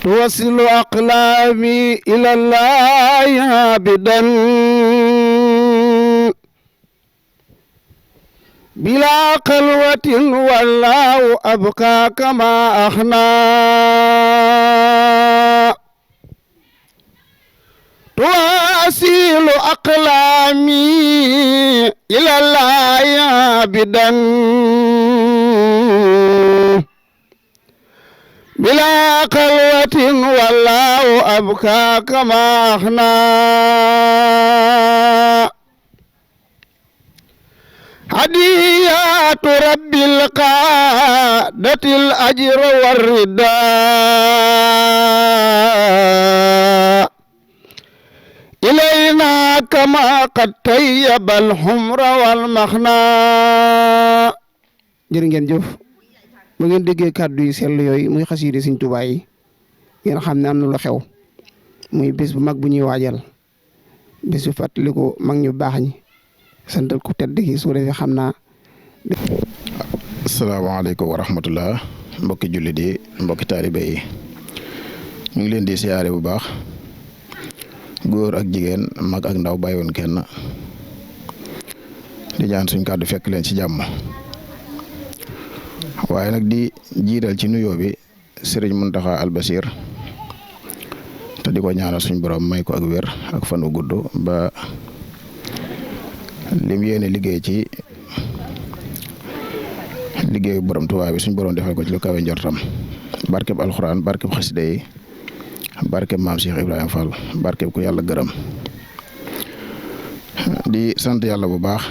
توصل أقلامي إلى الله عابدا بلا قلوة والله أبقى كما أخنا توصل أقلامي إلى الله عابدا بلا قلوة والله أبكى كما أخنا هديات رب القادة الأجر والرداء إلينا كما قد طيب الحمر والمخنا jërë ngeen jëf bu ngeen déggee kàddu yu sell yooyu muy xasiide Sëriñ Tuubaa yi ngeen xam ne am na lu xew muy bés bu mag bu ñuy waajal bés bu fàttaliku mag ñu baax ñi santal ku tedd gi su defee xam naa. asalaamaaleykum wa rahmatullah mbokki jullit yi mbokki taalibe yi ñu ngi leen di siyaare bu baax góor ak jigéen mag ak ndaw bàyyiwoon kenn di ñaan suñ kàddu fekk leen ci jàmm. waaye nag di jiital ci nuyoo bi Serigne Mountakha Al Bachir te di ko ñaanal suñ borom may ko ak wér ak fan wu gudd ba lim yéene liggéey ci liggéeyu borom Tuubaa bi suñ borom defal ko ci lu kawe njortam barkeb alxuraan barkeb xasida yi barkeb maam Cheikh Ibrahima Fall barkeb ku yàlla gërëm di sant yàlla bu baax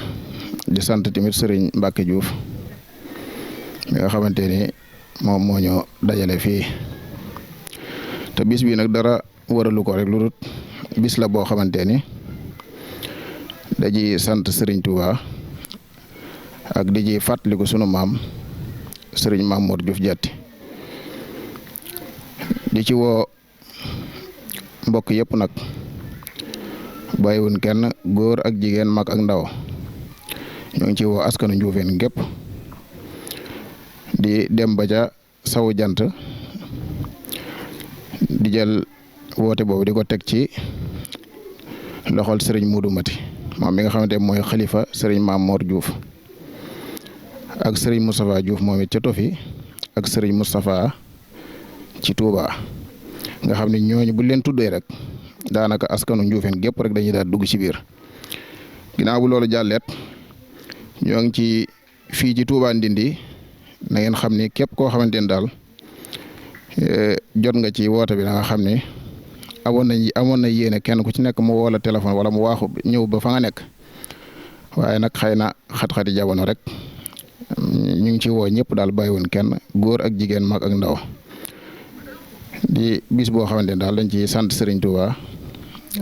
di sant tamit Serigne Mbacke Diouf mi nga xamante ni moom moo ñu dajale fii te bis bi nag dara waralu ko rek lu dul bis la boo xamante ni daji sant Serigne Touba ak di ji fàttaliku sunu maam Serigne Mamour Diouf Diatty di ci woo mbokk yëpp nag bàyyiwun kenn góor ak jigéen mag ak ndaw ñoo ngi ci woo askanu Njuufeen gépp di dem ba ca sawu jant di jël woote boobu di ko teg ci loxol Serigne Modou Mati moom mi nga xamante mooy xalifa Serigne Mamour Diouf ak Serigne Moustapha Diouf moom it ca Tofi ak Serigne Moustapha ci Touba nga xam ne ñooñu bu leen tuddee rek daanaka askanu Njuufeen gépp rek dañuy daal dugg ci biir ginnaaw bu loolu jàlleet ñoo ngi ci fii ci Touba Ndindi na ngeen xam ni képp koo xamante ne daal jot nga ci woote bi da nga xam ne amoon na yéene kenn ku ci nekk mu woo la téléphone wala mu waaxu ñëw ba fa nga nekk waaye nag xëy na xat-xati jamono rek ñu ngi ci woo ñëpp daal bàyyiwoon kenn góor ak jigéen mag ak ndaw di bis boo xamante ne daal dañ ci sant Serigne Touba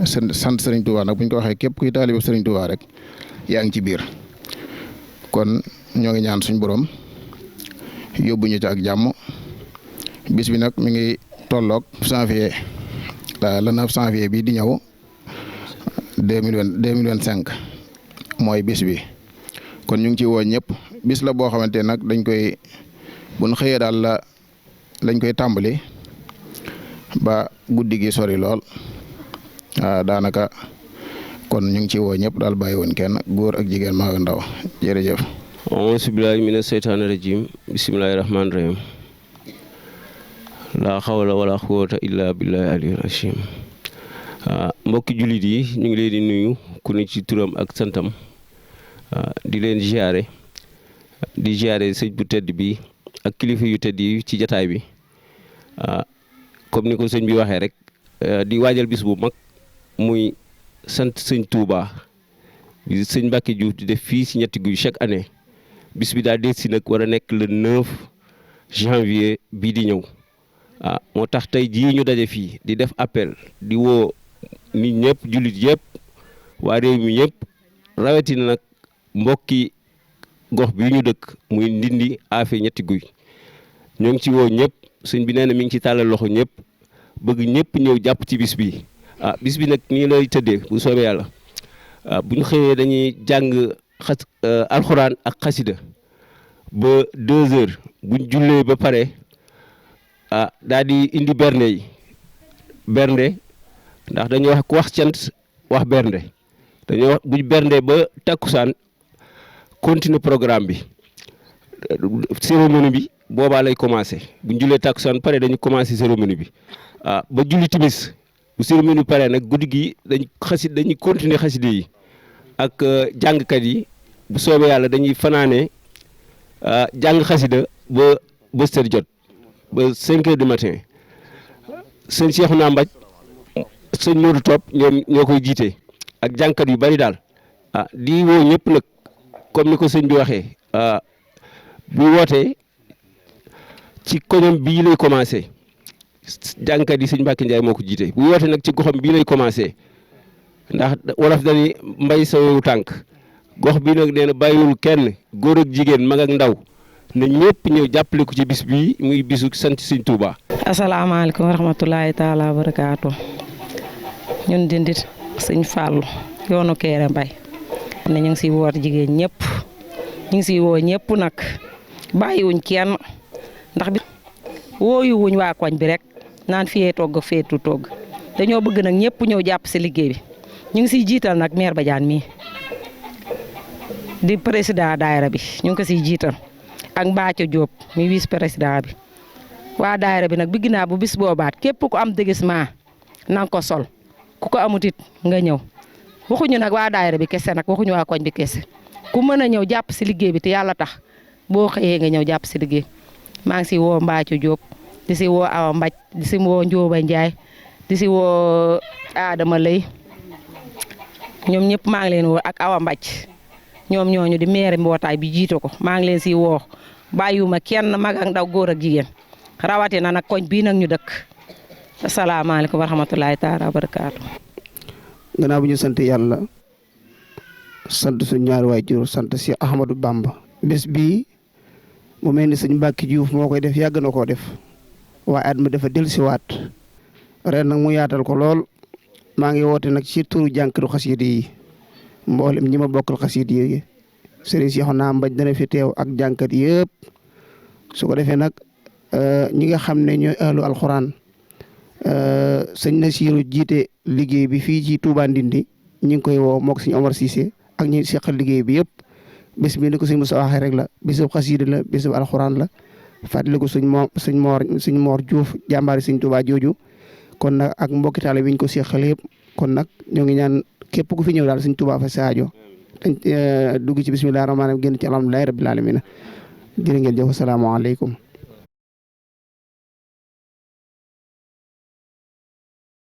sant Serigne Touba nag bu ñu ko waxee képp kuy taalibu Serigne Touba rek yaa ngi ci biir kon ñoo ngi ñaan suñ borom yóbbu ñu ci ak jàmm bis bi nag mi ngi tolloog janvier le 9 janvier bi di ñëw 2025 mooy bis bi kon ñu ngi ci woo ñëpp bis la boo xamante ne nag dañ koy buñ xëyee daal lañ koy tàmbali ba guddi gi sori lool daanaka kon ñu ngi ci woo ñëpp daal bàyyi woon kenn góor ak jigéen mag ak ndaw jërëjëf. auzu billaahi mina seytaani rajiim bismillaahi rahmaani rahiim laa xawla wala quwwata illaa billaahi aliyyil aziim mbokki jullit yi ñu ngi leen di nuyu ku ne ci turam ak santam di leen ziare sëñ bu tedd bi ak kilifa yu tedd yi ci jataay bi comme ni ko sëñ bi waxee rek di waajal bis bu mag muy sant sëñ Touba bi sëñ Mbacke Diouf di def fii si Ñetti Guy chaque année bis bi daa des si nag war a nekk le 9 janvier bii di ñëw moo tax tey jii ñu daje fii di def appel di woo nit ñëpp jullit yëpp waa réew mi ñëpp rawatina nag mbokki gox bi ñu dëkk muy Ndindi Afe Ñetti Guy ñoo ngi ci woo ñëpp sëñ bi nee na mi ngi ci tàllal loxo ñëpp bëgg ñëpp ñëw jàpp ci bis bi bis bi nag nii lay tëddee bu soobee yàlla bu ñu xëyee dañuy jàng alxuraan ak xasida ba 2 heures buñ jullee ba pare daal di indi berne yi bernde ndax dañuy wax ku wax cant wax bernde dañoo wax buñ bernde ba takkusaan continuer programme bi cérémonie bi boobaa lay commencé buñ jullee takkusaan pare dañu commencé cérémonie bi ba julli timis bu cérémonie pare nag guddi gi dañuy continuer xaside yi ak jàngkat yi bu soobee yàlla dañuy fanaane jàng xasida ba bës jot ba 5 heures du matin sëñ Cheikhouna Mbaj sëñ Modou Top ñoo koy jiite ak jàngkat yu bari daal di woo ñëpp nag comme ni ko sëñ bi waxee bu wootee ci koñam bii lay commencé jàngkat yi sëñ Mbacke Ndiaye moo ko jiite bu wootee nag ci goxam bii lay commencé ndax wolof dañuy mbay sawewu tànk gox bii nag nee na bàyyiwul kenn góor ak jigéen mag ak ndaw na ñëpp ñëw jàppale ko ci bis bii muy bisu sant sëñ Touba. asalaamaaleykum wa rahmatulahi taala wa barakaatu ñun dindit sëñ Fallou yoonu Kéré Mbay ne ñu ngi siy woot jigéen ñëpp ñu ngi siy woo ñëpp nag bàyyiwuñ kenn ndax bi wooyuwuñ waa koñ bi rek naan fiyee togg feetu togg dañoo bëgg nag ñëpp ñëw jàpp si liggéey bi ñu ngi siy jiital nag maire Badiane mii di président daayira bi ñu ngi ko siy jiital ak Mbacke Diop mi vice président bi waa daayira bi nag bëgg naa bu bis boobaat képp ku am déguisement na nga ko sol ku ko amut it nga ñëw waxuñu nag waa daayira bi kese nag waxuñu waa koñ bi kese ku mën a ñëw jàpp si liggéey bi te yàlla tax boo xëyee nga ñëw jàpp si liggéey maa ngi si woo Mbacke Diop di si woo Awa Mbaj di si woo Ndioba Ndiaye di si woo Adama Lay ñoom ñëpp maa ngi leen woo ak Awa Mbaj ñoom ñooñu di maire mbootaay bi jiite ko maa ngi leen si woo bàyyiwuma kenn mag ak ndaw góor ak jigéen rawatina nag koñ bii nag ñu dëkk asalaamaaleykum wa rahmatulahi taala wa barakaatu. gannaaw bu ñu sant yàlla sant suñu ñaari waajur sant si Ahmadou Bamba. bés bii mu mel ni sëñ Mbacke Diouf moo koy def yàgg na koo def waaye at mi dafa dellusiwaat ren nag mu yaatal ko lool maa ngi woote nag ci turu jànkatu xasida yi mboolem ñi ma bokkal xasida yi sëriñ Cheikhouna Mbaj dana fi teew ak jànkat yëpp su ko defee nag ñi nga xam ne ñooy ahlu alxuraan sëñ Nasiru jiite liggéey bi fii ci Touba Ndindi ñi ngi koy woo mook sëñ Omar Cissé ak ñi seqal liggéey bi yëpp bés bi ni ko sëñ Moussa waxee rek la bésub xasida la bésub alxuraan la fàttali ko sëñ Mor Diouf jàmbaari sëñ Touba jooju kon nag ak mbokki taale bi ñu ko seqal yëpp kon nag ñoo ngi ñaan képp ku fi ñëw daal sëñ Touba fa saajo dañ dugg ci bisimilah rahmaani génn ci alhamdulilahi rabbil alamin jërë ngeen jëf asalaamaaleykum